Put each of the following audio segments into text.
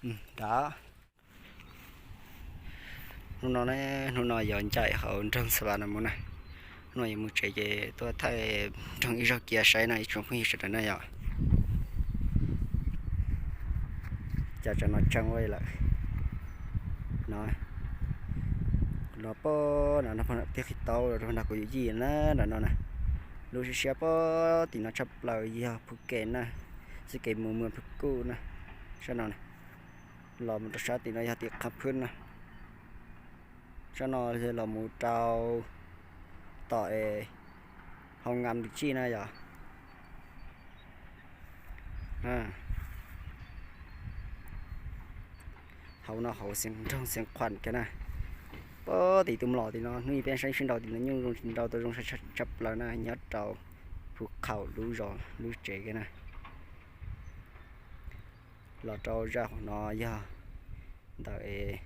Dav. Hnub no ne, hnub no yog ncaim hauv nroog Xa Vas no mus na. Hnub no yuav mus tsev ces tuaj thaij nroog ib zaug cia saib no ib tsoom phooj ywg sawv daws na yom. Cas tsam no tseeb ua lawm no. No pab no no pab no tiaj qhib taub rau nrog kuv yawm yij na, nram no na. Lub siab siab pab tim no tshaj plaws yog Phuj Kev na, txoj kev mus mus Phuj Kuj na, sab no na. Los mus rau sab tim no yog tim Qhab Phwb na. Sab no los mus rau tom es Hoo Ngam Lwm Tsij na yom. Hauv no hauv nroog Xeev Khuam kiag na. Pab tim tus mlom tim no hnub ib peb saib sib nraus tim no nyuj zoo tsis nraus tau zoo tshaj plaws na, nyob rau Phuj Khaum lub zos lub tsev kiag na. Los rau zaj hauv no yog ntawm es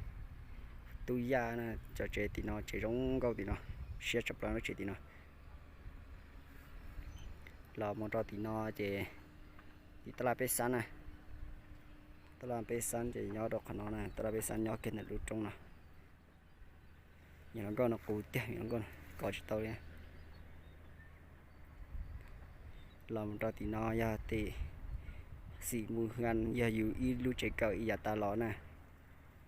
Tub Yaj na, cov tsev tim no tsev zoo nkauj tim no, siab tshaj plaws lub tsev tim no. Los mus rau tim no ces tim tab laj peb xab na, tab laj peb xab ces nyob rau qhov no na, tab laj peb xab nyob kiag ntawm lub roob no. Yog hluas nkauj no qus tiag, yog hluas nkauj no kov tsis tau li. Los mus rau tim no yog tim Xim Mus Hia, yog yus ib lub tsev kawm ib yav tas los na.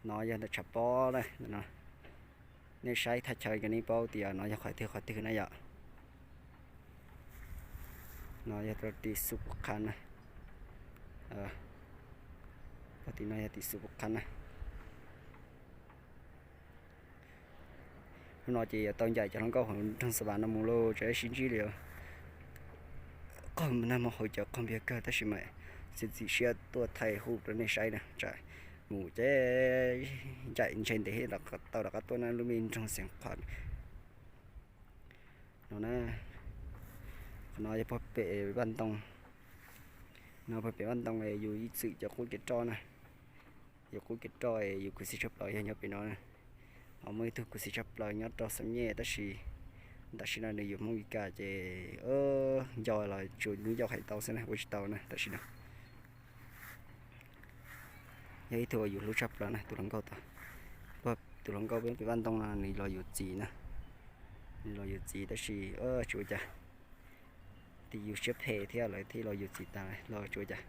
No yog ntawm tshav pob na, nej saib thaj chaw ces nej paub tias no yog qhov twg qhov twg na yom. No yog rau tim Xub Pub Qha na. Tim no yog tim Xub Pub Qha na. Hnub no ces yuav tau ncaim cov hluas nkauj hauv nroog Xa Vas no mus lauj, tsam sib ntsib li. Qog nag hmo hauv cov qog npias kawg tab sis mas txiav txim siab tuaj thaij hu rau nej saib na, tsam mus ces ncaim ntshe ntev thiaj tau rov qab tuaj na lub me nroog Xeev Khuam no na. Qhov no yog puag pem Vaj Ntoo, no puag pem Vaj Ntoo yus ib txwm cov qub kev roj na. Yus qub kev roj yus khuv xim tshaj plaws yog nyob pem no na. Ho muaj ib tug khuv xim tshaj plaws nyob rau Xam Nyej tab sis tam sim no nws yus Hmoob Mes Kas ces nco los tsuas ncauj hais tau xwb na, ua tsis tau na tam sim no. Yog ib tug uas yus hlub tshaj plaws na tus hluas nkauj tod. Tus hluas nkauj pem Vaj Ntoo no nws los yuav txiv na, nws los yuav txiv tab sis tsis ua cas, tim yus siab phem thiab lawv thiaj los yuav txiv tas los tsis ua cas.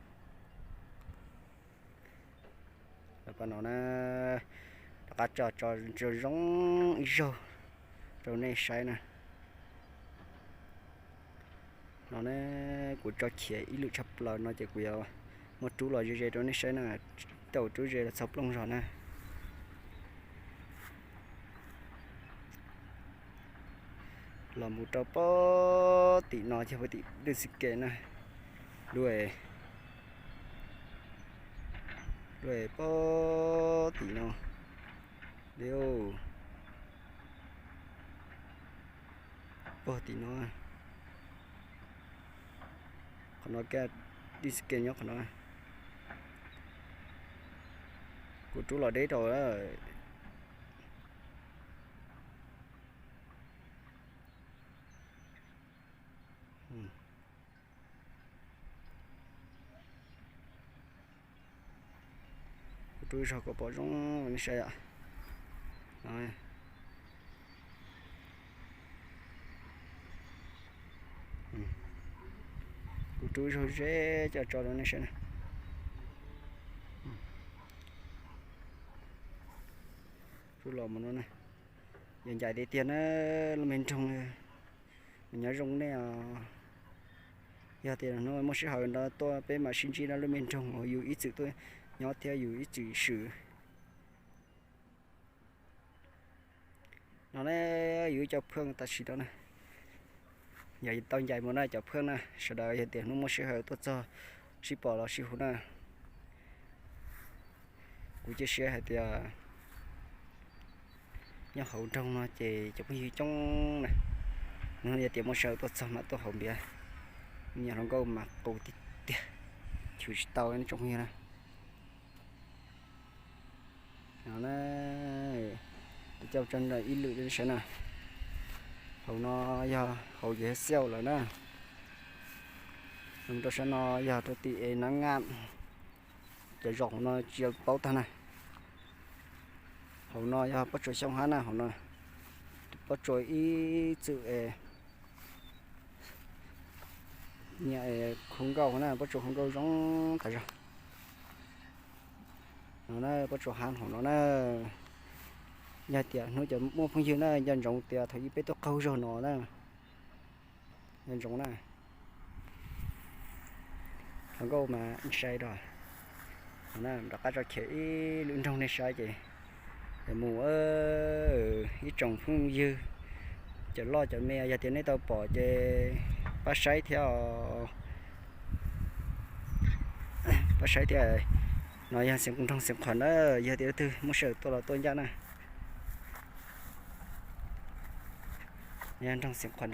Los pab no na, rov qab tso tso zoo ib zaug rau nej saib na. No ne, kuv tso khiav ib lwm tshaj plaws no ces kuv yuav muab rub los ze ze rau nej saib na. Tau rub ze los txog plooj zog na. Los mus rau pab tim no yog pab tim Dwj Xi Ke na. Lub, lub pab tim no li, pab tim no. Qhov no Dwj Xi Ke nyob qhov no. Kuv rub los deb rau. Kuv rub zog kom pom zoo nej saib. Kuv rub zog ze coj tso rau nej saib na. Rub los mus no na. Yog ncaim tiag tiag na, lub me nroog, nyob zoo nej os. Yog tias hnub muaj sij hawm no tuaj peb mam sib ntsib no lub me nroog uas yus ib txwm tuaj nyob thiab yus ib txwm swm. No ne, yus ib co phooj tam sim no na, yog tau ncaim mus na cov phooj na, sawv daws yog tias hnub muaj sij hawm tuaj txog sib pom los sib hu na. Kuv cia siab hais tias nyob hauv nroog no ces cov phooj ywg coob na, yog tias muaj sij hawm tuaj txog mam tuaj haus npias. Nyuam hluas nkauj mas qus tiag tiag, chwv tsis tau nej tsoom phooj ywg na. No na, coj tso ib lwm li saib na. Hauv no yog hauv Yeeb Xiauj lawm na. Rau sab no yog rau tim Es Nab Ngam, Cov zos hauv no tsis yog paub tag na. Hauv no yog pob tsuas xyoob hab na, hauv no pob tsuas ib txwm nyiam khu nkauj na, pob tsuas khu nkauj zoo tas zog. No na, pob tsuas hab hauv no na. Yog tias hnub cov muaj phooj ywg na, nco ntsoov tias thaum ub peb tuaj qaug zog no na. Nco ntsoov na. Hluas nkauj mas sai dua. Rov qab tso khiav ib lub nroog nej saib ces, mus ib tsoom phooj ywg, cov loj cov me, yog tias nej tau pom ces pab saib thiab, pab saib thiab. No yog Xeev Khuam, nroog Xeev Khuam na, yog tias leej twg muaj sij hawm tuaj los tuaj ncaj na. Yog nroog Xeev Khuam,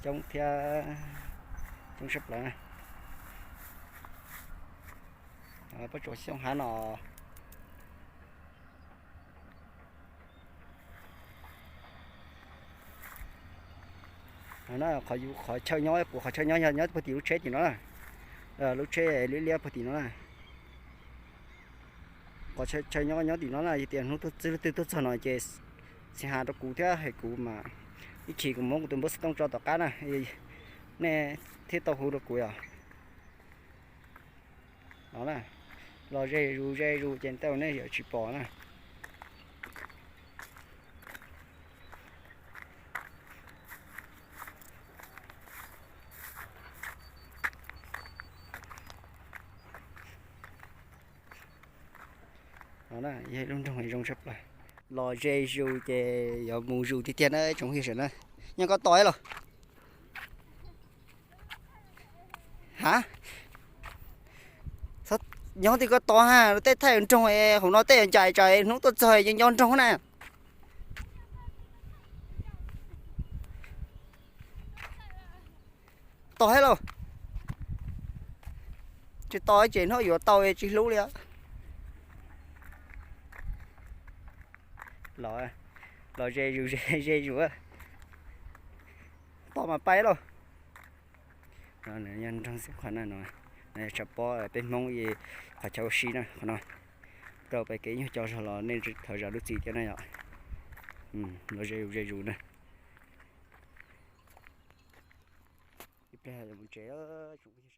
coob thiab, coob sab plaws. Pob tsuas xyoob hab no. Qhov chaw nyob, kuv qhov chaw nyob yog nyob puag tim lub tsheb tim no na. Lub tsheb liab liab puag tim no na. Qhov chaw nyob nyob tim no na, yog tias hnub twg leej twg tuaj txog no ces xij has rau kuv thiab, hais kuv mas ib chim kuv muab kuv tus npawb xov tooj tso tom qab na, nej thiaj tau hu rau kuv yom. No na, los ze zus ze zus ces tej zaum nej yuav tsis pom na. No na, yog lub nroog zoo tshaj plaws. Los ze zus ces yuav mus zus tiag tiag na tsoom phooj ywg sawv na. Nyob koj tos los? Ha, nyob twg koj tos ha, tej thaij nroog hauv no tej yuav ncaim tsam hnub tuaj txog yeej nco nroog na. Tos thiab lauj. Tsis tos ces hnub yuav tau tsis hlub li. Los, los ze zus ze zus, tos mas pais lauj. Nroog Xeev Khuam na, no yog tshav pob peb Hmoob ib qhov chaw ua si na, qhov no. Rau pem kev nyuag co zog los nej thov zam lub txim thiab na yom. Los ze zus ze zus na. Ib pliag yuav mus tsev tsoom phooj ywg.